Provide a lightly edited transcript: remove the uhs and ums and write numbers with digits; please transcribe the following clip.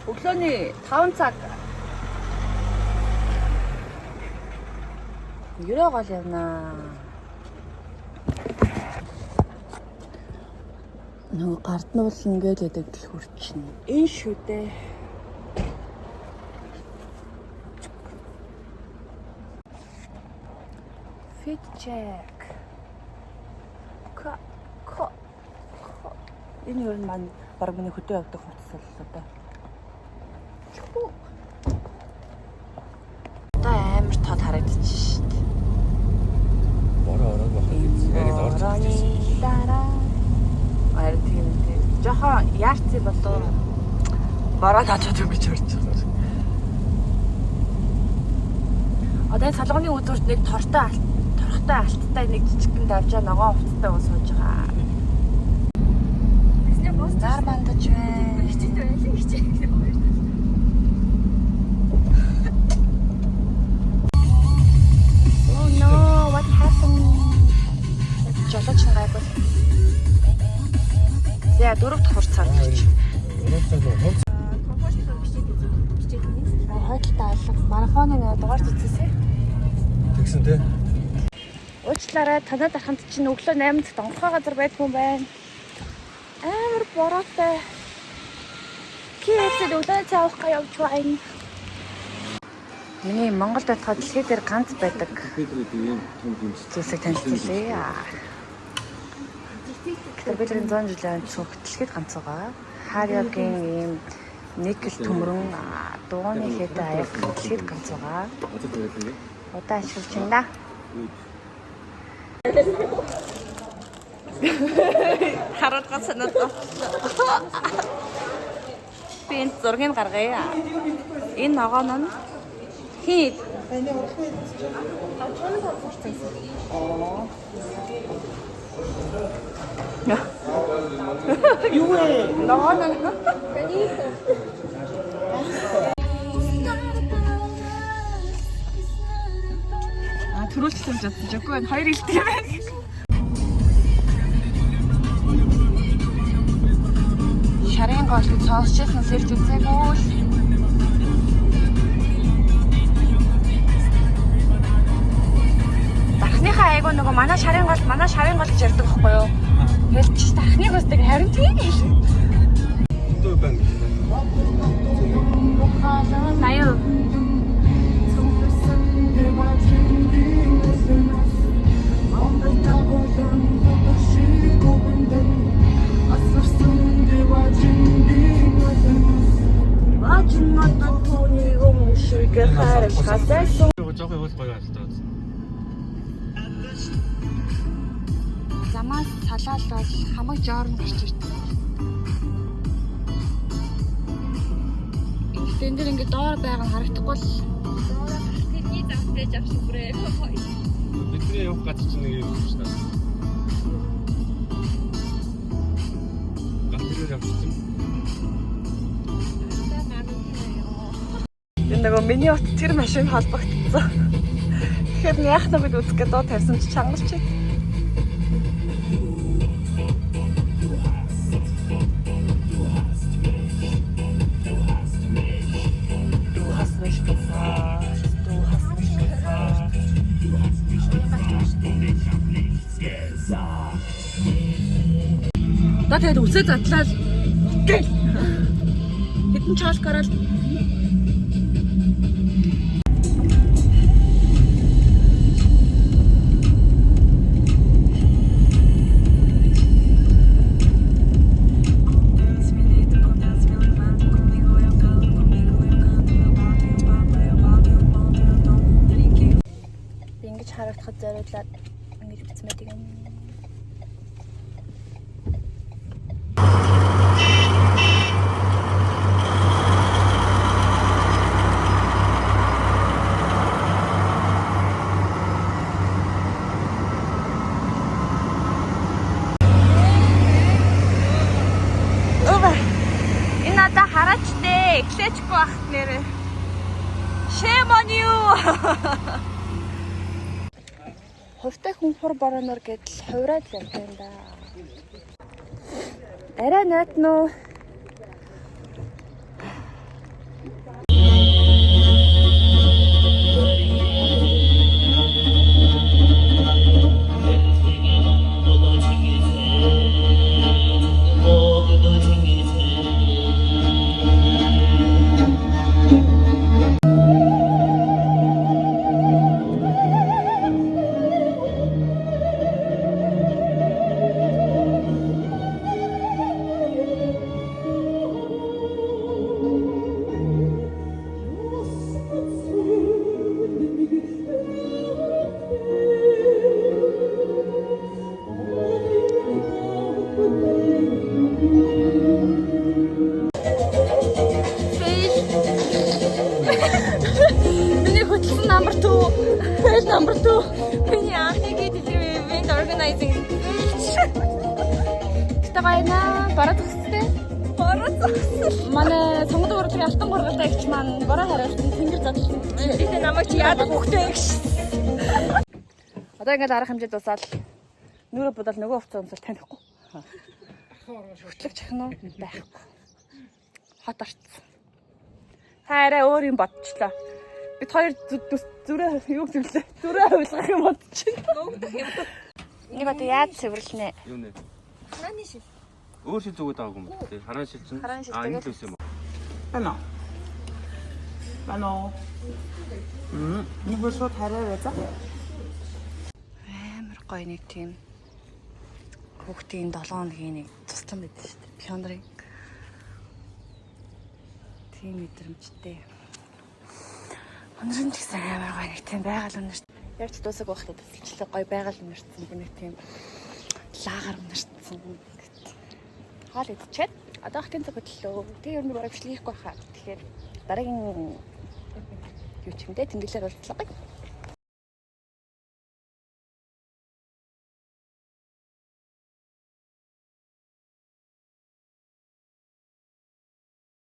Өглөөний 5 цаг. Ерөөгөл явнаа. Нөгөө гарднуул ингээл ядаг дэлхүр чинь. Энэ шүү дээ. Fit check. Ка ка ка. Энэ юу нь маань баг миний хөдөө явдаг хувцас л одоо. Одоо амар тод харагдчих шүү дээ. Бороо ороог байх гэж. Яг л орж ирсэн. Дараа. Харин тийм тийм. Жохон яарцсан болов бороо таачаад өгч орж байгаа. Одоо энэ салганы үзүүрт нэг тортой алт торхтой алттай нэг жижигхэн давжаа ногоон хувцастай хүн сууж байгаа. Нар мандаж байна. Oh no, what happened? Жолооч нь гайгүй. За дөрөв дахь хурцаар гэж. Хойдолтой алга марафоны нэг дугаар зүтсээсээ. Тэгсэн тий. Уучлаарай, танай дарханд чинь өглөө 8 цагт онгорхой газар байдгүй юм байна. Амар бороотой. KFC-д өглөө цай авах га явж байна. Миний Монголд байтхад дэлхий дээр ганц байдаг Бид ийм том юм. зүйлсийг танилцуулъя. Тэгэхээр бид 100 жилийн цөөх дэлхийд ганц байгаа. Хариогийн ийм никел төмөрөн дугуйны хэдэ аяг дэлхийд ганц байгаа. Одоо тэгээд ингэ. Удаа ашиглаж байна да. Харуулга санаад болчихлоо. Би энэ зургийг гаргая. Энэ ногоон нь хин Юу вэ? Ногоон нь А төрүүлчихсэн гэж бодсон ч үгүй байна. Хоёр илдэг юм байна. Шарын гол гэж сонсч байсан сэрж үзээгүй л. Дархныхаа айгуу нөгөө манай шарын гол манай шарын гол гэж ярьдаг байхгүй юу? Тэгэл чи дархныг үздэг харин тийм л. Одоо байна. 80. Жохоо явал гоё байлаа. Замаас салаал бол хамаг жоорн гарч ирдэг. Гэхдээ энэ дэр ингээд доор байгаа нь харагдахгүй л Тэрний завтай авч бүрээ. Бидний явах газар чинь нэг юм шүү дээ. Гал тэрээр явчихсан. Энэ нөгөө миний ут тэр машин холбогдсон. Тэгэхээр нь яах нь бид үзэх гээд дуу тавьсан чи чангалч. Du hast mich gefragt, du hast mich gefragt. Одоо тэгээд үсээ задлаа гэл. Хэдэн чалк ороод Би ингэж харагдахад зориулаад ингэж бичсэн байдаг юм. Өвэ. Энэ одоо хараач дээ. Эхлээчгүй бахт нэрээ. Shame on you. Хувьтай хүн хур боронор гэдэл хувраад л явдаг юм да. Арай нойтно уу? Number 2. Миний анхны дэлгэр event organizing bitch. Гэтэ гоё наа. Бороо зогстой. Бороо зогсол. Манай сонгодог урлагийн алтан гургалтай эгч маань бороо хариулсан, тэнгэр задлсан. Гэтэ намайг чи яадаг хүүхдээ гэж. Одоо ингээд арга хэмжээ дуусаад нүрэ будал нөгөө хувцас өмсөл танихгүй. Хөтлөг чихнүү байхгүй. Хот орцсон. Та арай өөр юм бодчихлоо. Бид хоёр зүрээ юу зүглээ. Зүрээ хувилгах юм бодчихно. Нөгдөх юм. Нэг одоо яаж цэвэрлэнэ? Юу нэ? Харааны шил. Өөр шил зүгүүд аваагүй юм байна. Тэ хараан шил чинь. Хараан шил Аа, энэ тэгээд- л үс юм уу? Байна уу? Байна уу? Нэг бүр шууд хараа байзаа. Амар гоё нэг тийм хүүхдийн 7 хоногийн нэг туслан байдаг шүү дээ. Пионерын тийм мэдрэмжтэй. Өнөр нь ч гэсэн амар гоё нэг тийм байгаль өнөрт. Яг ч дуусаг байхдаа тусалчлаа гоё байгаль өнөртсөн бүр нэг тийм лагар өнөртсөн. Хоол идчихэд одоо хотын цаг хөдлөө. Тэгээ ер нь бараг бичлэг хийхгүй хаа. Тэгэхээр дараагийн юу ч юм дэ тэнгэлээр уулзлаа.